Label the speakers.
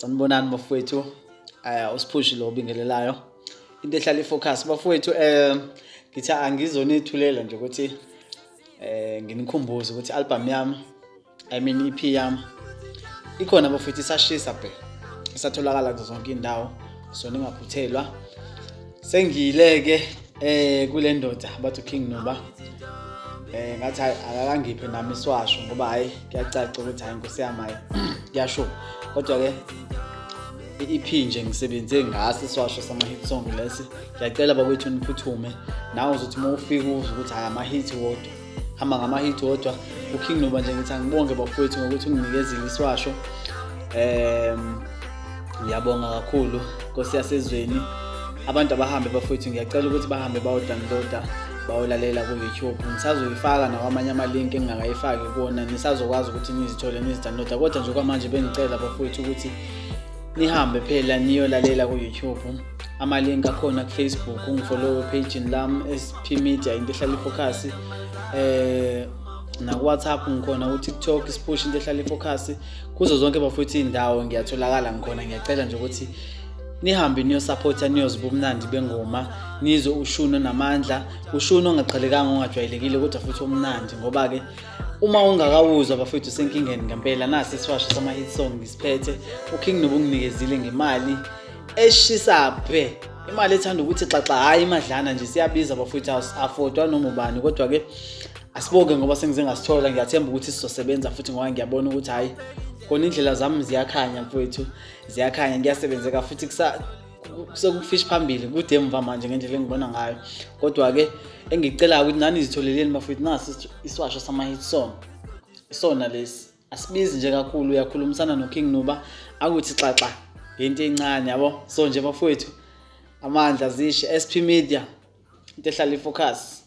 Speaker 1: Sanibonani bafowethu. Usiphushi lo obingelelayo. Into ehlala ifocus bafowethu, ngithi angizonithulela nje ukuthi nginikhumbuze ukuthi album yami, I mean EP yami ikhona bafowethu, isashisa bhe. Isatholakala kuzo zonke indawo. So ningaphuthelwa. Sengiyileke kule ndoda bathi King Nuba. Ngathi hayi, akakangiphe nami iswasho ngoba hayi, kuyacaca ukuthi hayi, nkosi yami, hayi, kuyasho. Kodwa ke i-EP nje ngisebenze ngaso iswasho sama-hit song lesi. Ngiyacela bakwethu niphuthume, nawe uzothi uma ufika uzwe ukuthi hhayi, ama-hit wodwa, hamba ngama-hit wodwa. UKing Nuba nje ngithi angibonge bafowethu ngokuthi unginikezile iswasho. Ngiyabonga kakhulu, Nkosi yasezweni. Abantu abahambe bafowethu, ngiyacela ukuthi bahambe bayodownloada, bayolalela ku-YouTube. Ngisazoyifaka nakwamanye ama-link engingakayifaki kuwona, nisazokwazi ukuthi nizithole, nizidownloada. Kodwa nje kwamanje bengicela bafowethu ukuthi nihambe phela niyolalela ku-YouTube. Ama-link akhona ku-Facebook, ungifollow page lami, SP Media, into ehlala ifocus. Naku-WhatsApp ngikhona, ku-TikTok isipush, into ehlala ifocus. Kuzo zonke bafowethu iy'ndawo ngiyatholakala, ngikhona. Ngiyacela nje ukuthi nihambe niyosupporta, niyoziba ubumnandi bengoma, nizwe ushuni onamandla, ushuni ongaqhelekanga, ongajwayelekile, kodwa futhi omnandi, ngoba-ke uma ungakawuzwa bafowethu usenkingeni ngempela. Nasi isiwasho sama-hit song ngisiphethe. UKing Nuba unginikezile ngemali eshisa bhe, imali ethanda ukuthi xaxa, hhayi imadlana nje, siyabiza bafowethu, affordwa noma ubani. Kodwa-ke asibonge ngoba sengize ngasithola. Ngiyathemba ukuthi sizosebenza futhi, ngoba ngiyabona ukuthi hhayi kona, indlela zami ziyakhanya mfowethu, ziyakhanya, kuyasebenzeka futhi. Sekufish phambili, kude emva manje ngendlela engibona ngayo. Kodwa-ke engikucelayo ukuthi nani zitholeleni bafowethu. Nasi iswasho sama-hit song, isona lesi, asibizi nje kakhulu. Uyakhulumisana noKing Nuba, akuthi xaxa ngento encane, yabo. So nje bafowethu, amandla zishe. SP Media, into ehlala ifocus.